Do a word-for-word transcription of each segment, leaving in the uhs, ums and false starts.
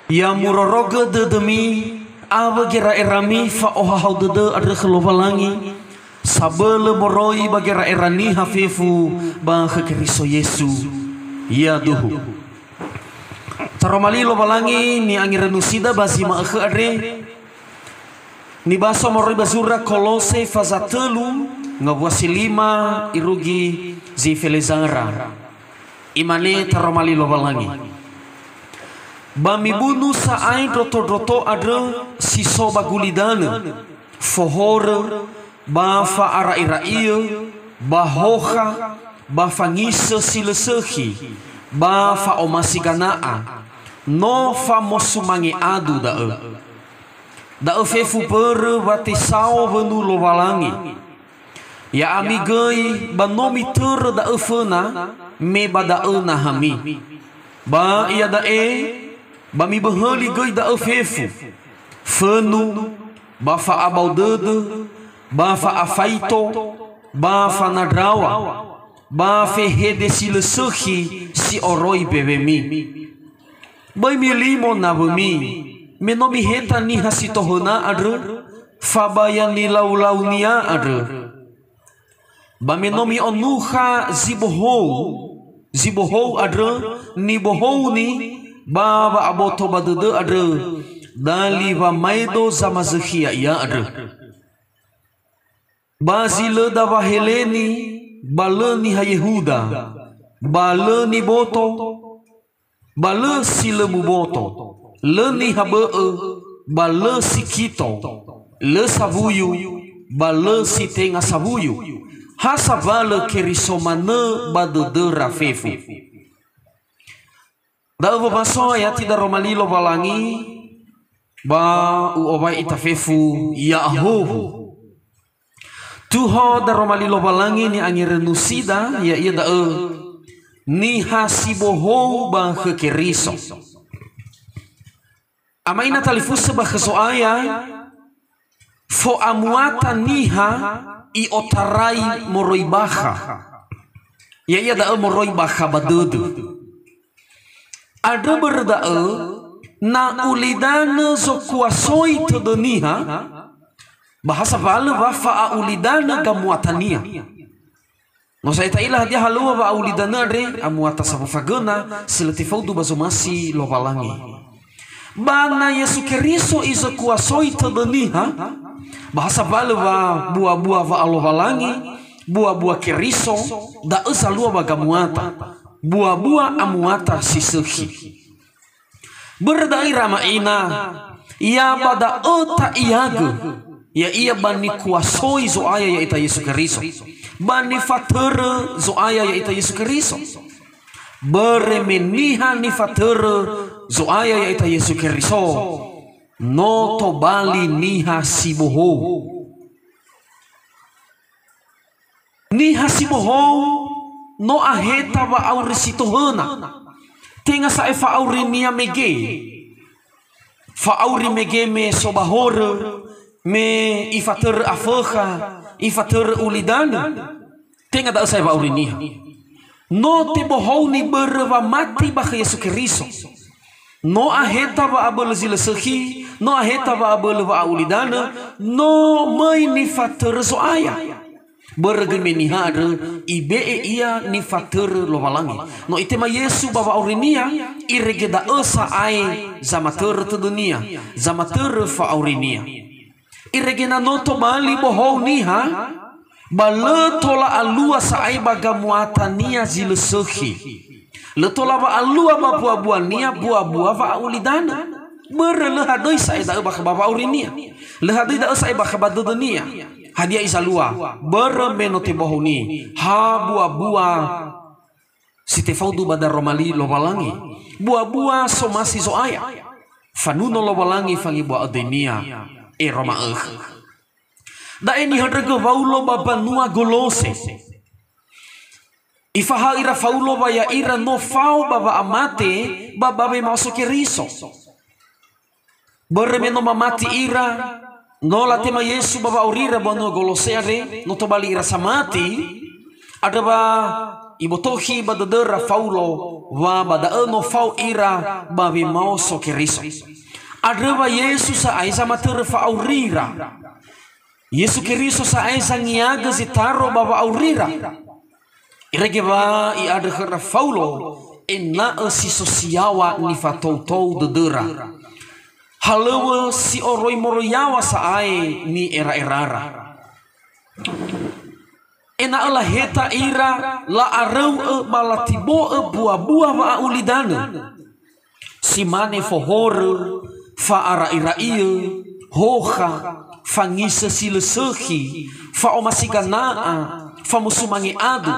Ya murorogö dödömi awö gera'erami fa'ohahau dödö andrö khö Lowalangi, sabölö moroi ba gera'era niha fefu ba khö Keriso Yesu. Yaduhu. Taroma li Lowalangi ni'angerönusida ba zi ma'ökhö andre, nibaso moroi ba zura Kolose faza tölu, ngawua si lima irugi zi felezara. Imane taroma li Lowalangi. Ba mibunu sa'ae ndrotondroto andrö si so ba gulidanö, fohorö, ba fa'ara'ira'iö, ba hokha, ba fangisö si lö sökhi, ba fa'omasi gana'a, no famosumange adu da'ö. Da'ö fefu börö wa tesao wönu Lowalangi. Ya'ami göi ba no mitörö da'ö föna, me ba da'ö nahami. Ba iada'e, ba miböhöli göi da'ö fefu, fönu, ba fa'abao dödö, ba fa'afaito, ba fanandrawa, ba fehede si lö sökhi si oroi mbewemi. Böi milimo nawömi, me no miheta niha si tohöna andrö, fa ba ya nilaulaunia andrö. Ba me no mi'onukha zi bohou, zi bohou andrö nibohouni ba wa'aboto ba dödö andrö, dali wamaedo zamazökhi ya'ia andrö. Ba zi lö dawa Heleni, ba lö niha Yehuda, ba lö niboto, ba lö si lö muboto, lö niha bö'ö, ba lö si kito, lö sawuyu, ba lö si tenga sawuyu, ha sabalö Keriso manö ba dödöra fefu. Da'ö wamaso ayati daroma li Lowalangi, ba u'owai ita fefu ya'ahowu. Tuho daroma li Lowalangi ni'angerönusida, ya'ia da'ö niha si bohou ba khö Keriso. Ama ina talifusö ba khö Zo'aya, fo'amuata niha i'otarai moroi bakha. Ya'ia da'ö moroi bakha ba dödö. Andrö börö da'ö, na ulidanö zokuasoi tödö niha, ba ha sabalö wa fa'a'ulidanö gamuatania. No sa'ae ta'ila hadia halöŵa wa'a'ulidanö andre, amuata safu fagöna, si lö tefaudu ba zomasi Lowalangi. Ba na Yesu Keriso izokuasoi tödö niha, ba ha sabalö wa buabua wa'alowalangi, buabua Keriso, da'ö zalua ba gamuata, buabua amuata si sökhi. Börö da'ö ira ama ina, ya ba da'ö ta'iagö, ya'ia ba nikuasoi Zo'aya ya'ita Yesu Keriso, ba nifatörö Zo'aya ya'ita Yesu Keriso. Börö me niha nifatörö Zo'aya ya'ita Yesu Keriso, no tobali niha si bohou. Niha si bohou no aheta wa'auri si tohöna. Tenga sa'ae fa'aurinia mege. Fa'auri mege me so ba horö, me ifatörö afökha, ifatörö ulidanö. Tenga da'ö sa'ae wa'auri niha. No tebohouni börö wamati ba khö Yesu Keriso. No aheta wa'abölö zi lö sökhi, no aheta wa'abölö wa'a'ulidanö, no möi nifatörö Zo'aya. Börö göi me niha andrö ibe'e ia nifatörö Lowalangi. No itema Yesu ba wa'aurinia, irege da'ö sa'ae zamatörö tödönia, zamatörö fa'aurinia. Irege na no tobali bohou niha, ba lö tola alua sa'ae ba gamuatania zi lö sökhi. Lö tola wa'alua ba buabuania buabua wa'a'ulidanö. Börö lö hadöi sa'ae da'ö bakha ba wa'aurinia. Lö hadöi da'ö sa'ae bakha ba dödönia. Hadia izalua? Börö me no tebohouni ha buabua si tefaudu ba daroma li Lowalangi. Buabua somasi Zo'aya. Fanuno Lowalangi fangebua'ö döinia, ero ma'ökhö. Da'e nihöndrögö Waulo ba banua Golose. Ifahaö ira Faulo wa ya'ira no fao ba wa'amate ba, ba wemaoso Keriso. Börö me no mamati ira, no latema Yesu ba wa'aurira banua Golose andre, no tobali ira samati, andrö wa Ibotokhi ba dödöra Faulo wa ba da'ö no fao ira ba wemaoso Keriso. Andrö wa Yesu sa'ae zamatörö fa'aurira. Yesu Keriso sa'ae zangiagö zi taro ba wa'aurira. Irege wa i'andrö khöra Faulo ena'ö si so si yaŵa nifatoutou dödöra. Halöŵö si oroi moroi yaŵa sa'ae ni'era'erara. Ena'ö laheta ira, la'aröu'ö ba latibo'ö buabua wa'a'ulidanö. Si mane fohorö, fa'ara'ira'iö, hokha, fangisö si lö sökhi, fa'omasi gana'a, famusumange adu.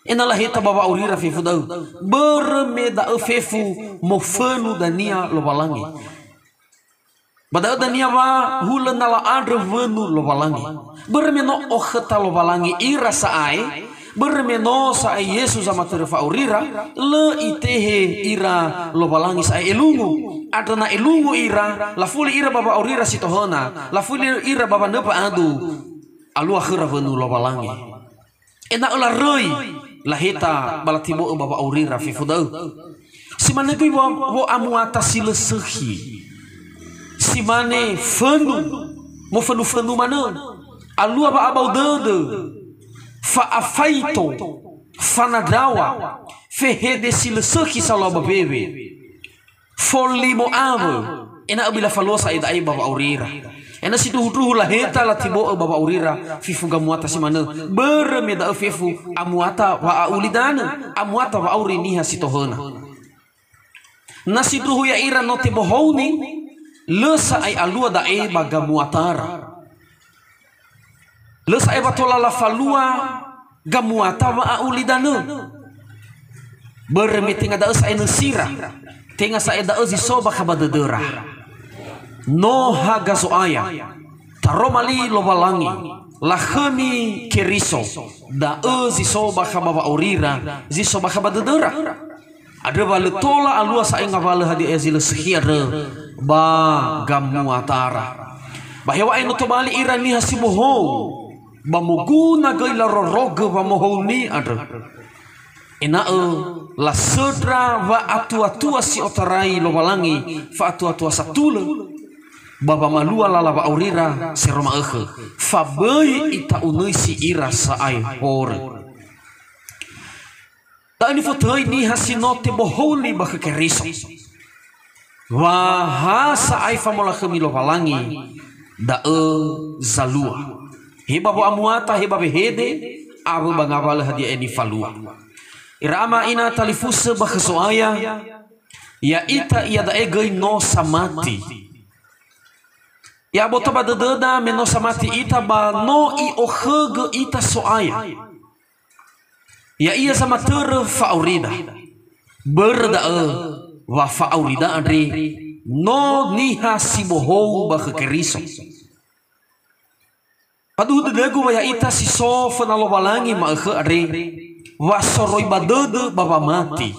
Ena'ö laheta ba wa'aurira fefu da'ö. Börö me da'ö fefu mofönu dania Lowalangi. Ba da'ö dania wa hulö na la'andrö wönu Lowalangi. Börö me no okhöta Lowalangi ira sa'ae, börö me no sa'ae Yesu zamatörö fa'aurira, lö itehe ira Lowalangi sa'ae elungu. Andrö na elungu ira, lafuli ira ba wa'aurira si tohöna, lafuli ira ba wanöpa adu, alua khöra wönu Lowalangi. Ena'ö laröi, laheta ba latibo'ö ba wa'aurira fefu da'ö. Si mane göi wa-, wo'amuata si lö sökhi. Si mane fönu, mofönu-fönu manö. Alua wa'abao dödö, fa'afaito, fanandraŵa, fehede si lö sökhi salua ba wewe. Folimo awö, ena'ö bila falua sa'ae da'e ba wa'aurira. Ena'ö sindruhundruhu laheta latibo'ö ba wa'aurira fefu gamuata si manö. Börö me da'ö fefu amuata wa'a'ulidanö, amuata wa'auri niha si tohöna. Na sindruhu ya'ira no tebohouni, lö sa'ae alua da'e ba gamuatara. Lö sa'ae wa tola lafalua gamuata wa'a'ulidanö. Börö me tenga da'ö sa'ae nösira, tenga sa'ae da'ö zi so bakha ba dödöra. No haga Zo'aya, taroma li Lowalangi, lakhömi Keriso, da'ö zi so bakha ba wa'aurira, zi so bakha ba dödöra. Andrö wa lö tola alua sa'ae ngawalö hadia zi lö sökhi andrö ba gamuatara. Ba heŵa'ae no tobali ira niha si bohou, ba moguna göi larorogö wamohouni andrö. Ena'ö lasöndra wa'atuatua si otarai Lowalangi fa'atuatua satulö, ba wamalua lala wa'aurira si ro ma'ökhö, fa böi ita'unöisi ira sa'ae horö. Da'ö nifotöi niha si no tebohouni ba khö Keriso. Wa ha sa'ae famolakhömi Lowalangi, da'ö zalua. He ba wo'amuata, he ba wehede, awö ba ngawalö hadia e nifalua. Ira ama ina talifusö ba khö Zo'aya, ya'ita iada'e göi no samati. Ya'aboto ba dödöda me no samati ita ba no i'okhögö ita So'aya. Ya'ia zamatörö fa'aurida. Börö da'ö wa fa'aurida andre no niha si bohou ba khö Keriso. Faduhu dödögu wa ya'ita si so föna Lowalangi ma'ökhö andre, wa soroi ba dödö ba wamati.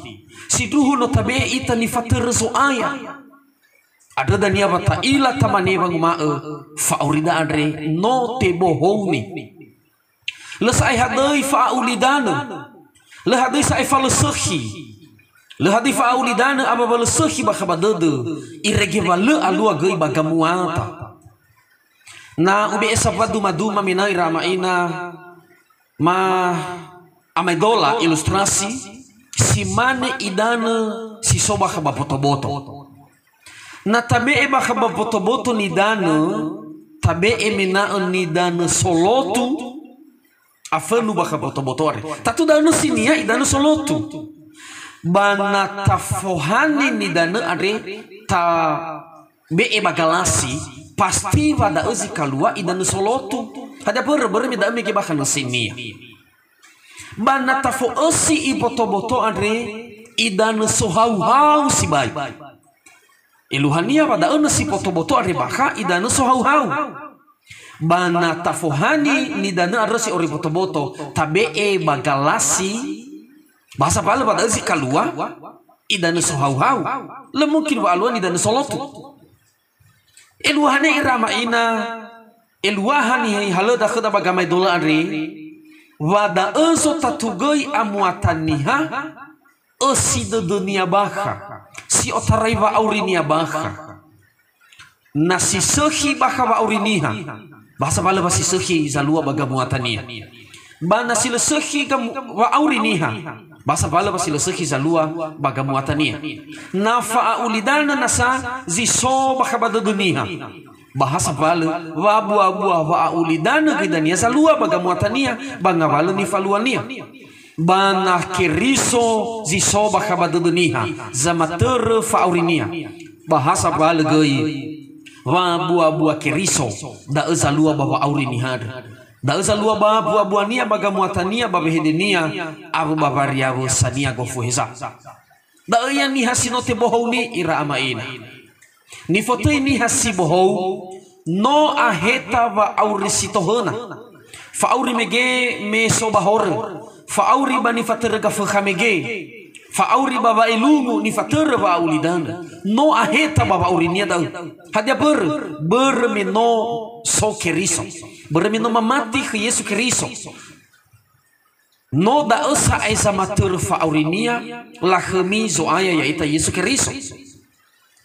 Sindruhu no tabe'e ita nifatörö Zo'aya. Andrö dania wa ta'ila tamane wanguma'ö, fa'aurida andre no tebohouni. Lö sa'ae hadöi fa'a'ulidanö. Lö hadöi sa'ae falösökhi. Lö hadöi fa'a'ulidanö awö wa lö sökhi bakha ba dödö, irege wa lö alua göi ba gamuata. Na ube'e saŵa dumaduma mena'ö ira ama ina, ma amaedola ilustrasi, si mane idanö si so bakha ba botoboto. Na tabe'e bakha ba botoboto nidanö, tabe'e mena'ö nidanö solotu, afönu bakha botoboto andre. Tatu da'ö nösinia idanö solotu. Ba na tafohani nidanö andre, tabe'e ba galasi, pasti wa da'ö zi kalua idanö solotu. Hadia börö? Börö me da'ö mege bakha nösinia. Ba na tafo'ösi ibotoboto andre, idanö sohauhau sibai. Eluahania wa da'ö nösi botoboto andre bakha idanö sohauhau. Ba na tafohani nidanö andrö si oroi botoboto, tabe'e ba galasi, ba sabalö wa da'ö zi kalua, idanö sohauhau. Lö mungkin wa alua nidanö solotu. Eluahania ira ama ina, eluaha niha halöda khöda ba gamaedola andre, Wa da'ö zotatugöi amuata niha, ösi dödönia bakha, si otarai wa'aurinia bakha. Na si sökhi bakha wa'auri niha, ba ha sambalö wa si sökhi zalua ba gamuatania. Ba na si lö sökhi gamu-, wa'auri niha, ba ha sambalö wa si lö sökhi zalua ba gamuatania. Na fa'a'ulidanö nasa zi so bakha ba dödö niha, ba ha sambalö wa buabua wa'a'ulidanö göi dania zalua ba gamuatania, ba ngawalö nifaluania. Ba na Keriso zi so bakha ba dödö niha, zamatörö fa'aurinia, ba ha sambalö göi wa buabua Keriso, da'ö zalua ba wa'auri niha andrö. Da'ö zalua ba buabuania ba gamuatania ba wehedenia awö ba wariawösania gofu heza. Da'ö ia niha si no tebohouni ira ama ina. Nifotöi niha si bohou, no aheta wa'auri si tohöna. Fa'auri mege me so ba horö. Fa'auri ba nifatörö gafökha mege. Fa'auri ba wa'elungu nifatörö wa'a'ulidanö. No aheta ba wa'aurinia da'ö. Hadia börö? Börö me no so Keriso. Börö me no mamati khö Yesu Keriso. No da'ö sa'ae zamatörö fa'aurinia, lakhömi Zo'aya ya'ita Yesu Keriso.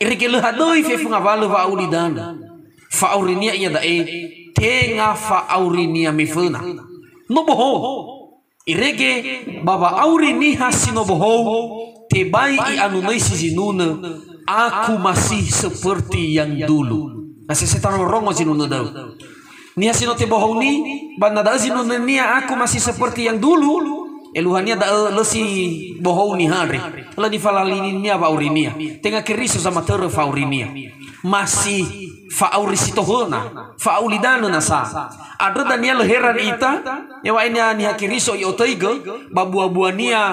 Irege lö hadöi fefu ngawalö wa'a'ulidanö. Fa'aurinia iada'e, tenga fa'aurinia meföna. No bohou. Irege ba wa'auri niha si no bohou, tebai i'anunöisi zinunö, aku masih seperti yang dulu. Na sese tarongo zinunö da'ö. Niha si no tebohouni, ba na da'ö zinunönia aku masih seperti yang dulu, eluahania da'ö lö si bohou niha andre. Lö nifalalininia wa'aurinia. Tenga Keriso zamatörö fa'aurinia. Masih fa'auri si tohöna, fa'a'ulidanö nasa. Andrö dania lö heran ita, eŵa'enia niha Keriso i'otöigö, ba buabuania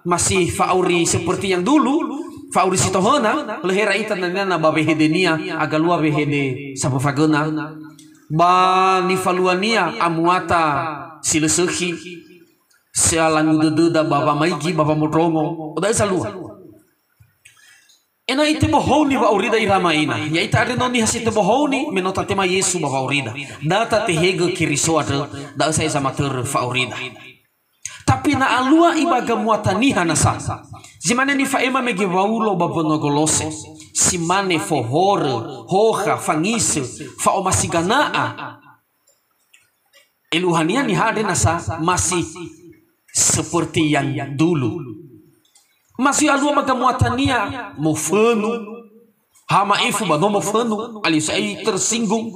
masih fa'auri seperti yang dulu, fa'auri si tohöna, lö heran ita dania na ba wehedenia, agalua wehede saföfagöna. Ba nifaluania amuata si lö sökhi, sealangu dödöda ba wamaigi ba wamondrongo, da'ö zalua. Ena'ö itebohouni wa'aurida ira ama ina. Ya'ita andre no niha si tebohouni, me no tatema Yesu ba wa'aurida. Da tatehegö Keriso andrö, da'ö sa'ae zamatörö fa'aurida. Tapi na alua ibaga muata niha nasa. Zi mane nifa'ema mege Waulo ba mbanua Golose. Si mane fohorö, hokha, fangisö, fa'omasi gana'a. Eluahania niha andre nasa masih seperti yang dulu. Masih alua ba gamuatania mofönu. Ha ma'ifu ba no mofönu, alio sa'ae tersinggung.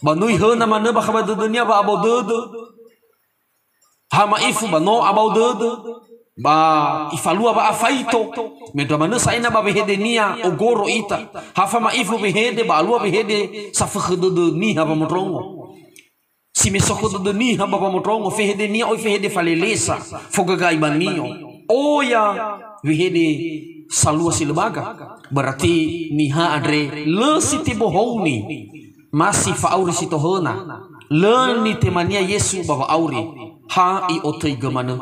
Ba no ihöna manö bakha ba dödönia wa'abao dödö. Ha ma'ifu ba no abao dödö, ba ifalua wa'afaito, mendrua manö sa'ae na ba wehedenia ogoro ita. Ha fama'ifu wehede ba alua wehede safökhö dödö niha wamondrongo. Si me so khö dödö niha ba wamondrongo, fehedenia oi fehede falelesa, fogaga'i banio. Oya wehede salua si lö baga. Berarti niha andre lö si tebohouni. Masih fa'auri si tohöna. Lö nitemania Yesu ba wa'auri, ha i'otöigö manö.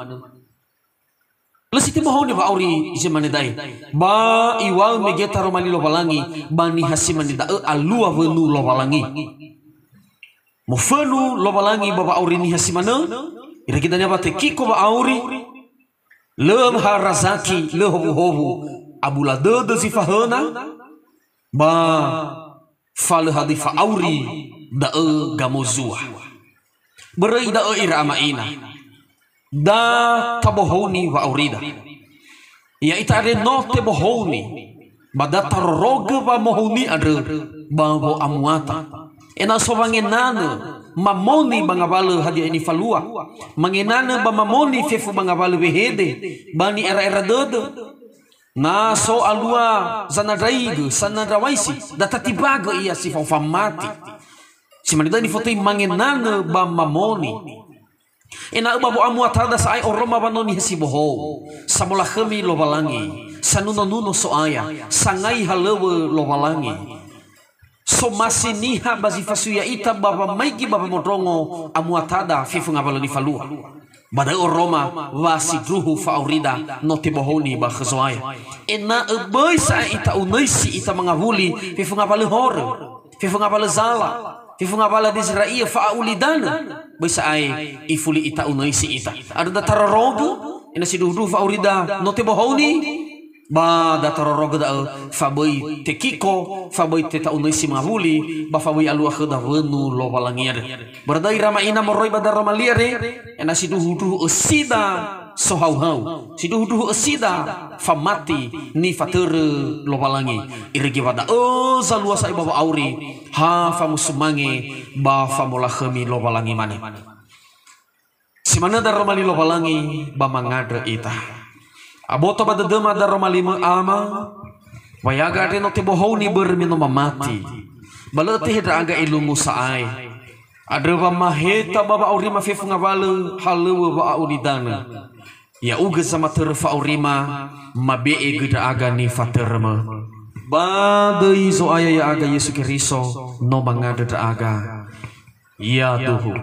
Lö si tebohouni wa'auri zi mane da'e. Ba iŵa'ö mege taroma li Lowalangi, ba niha si mane da'ö alua wönu Lowalangi. Mofönu Lowalangi ba wa'auri niha si manö, irege dania wa tekiko wa'auri, lö ha razaki, lö howuhowu, abula dödö zi fahöna, ba fa lö hadöi fa'auri da'ö gamozua. Böröi da'ö ira ama ina. Da tabohouni wa'aurida. Ya'ita andre no tebohouni, ba da tarorogö wamohouni andrö ba wo'amuata. Ena'ö so wangenanö mamoni ba ngawalö hadia nifalua. Mangenanö ba mamoni fefu ba ngawalö wehede, ba ni'era'era dödö. Na so alua zanandraigö, sanandrawaisi, da tatimbagö ia si fao famati. Si mane da'ö nifotöi mangenanö ba mamoni. Ena'ö ba wo'amuatada sa'ae oroma wa no niha si bohou. Samolakhömi Lowalangi, sanunonuno So'aya, sangai halöŵö Lowalangi. Somasi niha ba zi fasui ya'ita ba wamaigi ba wamondrongo amuatada fefu ngawalö nifalua. Ba da'ö oroma wa sindruhu fa'aurida no tebohouni ba khö Zo'aya. Ena'ö böi sa'ae ita unöisi ita mangawuli fefu ngawalö horö, fefu ngawalö zala, Fefu ngawalö da'ö Zera'ia fa'a'ulidanö, böi sa'ae ifuli ita'unöisi ita. Andrö da tarorogö, ena'ö sindruhundruhu fa'aurida no tebohouni, ba da tarorogö da'ö fa böi tekiko, fa böi teta'unöisi mangawuli, ba fa böi alua khöda wönu Lowalangi andrö. Börö da'ö ira ma'ina moroi ba daroma li andre, ena'ö sindruhundruhu ösida sohauhau, sindruhundruhu ösida famati nifatörö Lowalangi. Irege wa da'ö zalua sa'ae ba wa'auri, ha famusumange ba famolakhömi Lowalangi mane. Si manö daroma li Lowalangi ba mangandrö ita. Aboto ba dödöma daromalimö, Ama, wa ya'aga andre no tebohouni börö me no mamati. Ba lö tehe ndra'aga elungu sa'ae. Andrö wa maheta ba wa'aurima fefu ngawalö halöŵö wa'a'ulidanö. Ya'ugö zamatörö fa'aurima, mabe'e göi ndra'aga nifatörömö. Ba döi Zo'aya ya'aga Yesu Keriso, no mangandrö ndra'aga. Yaduhu.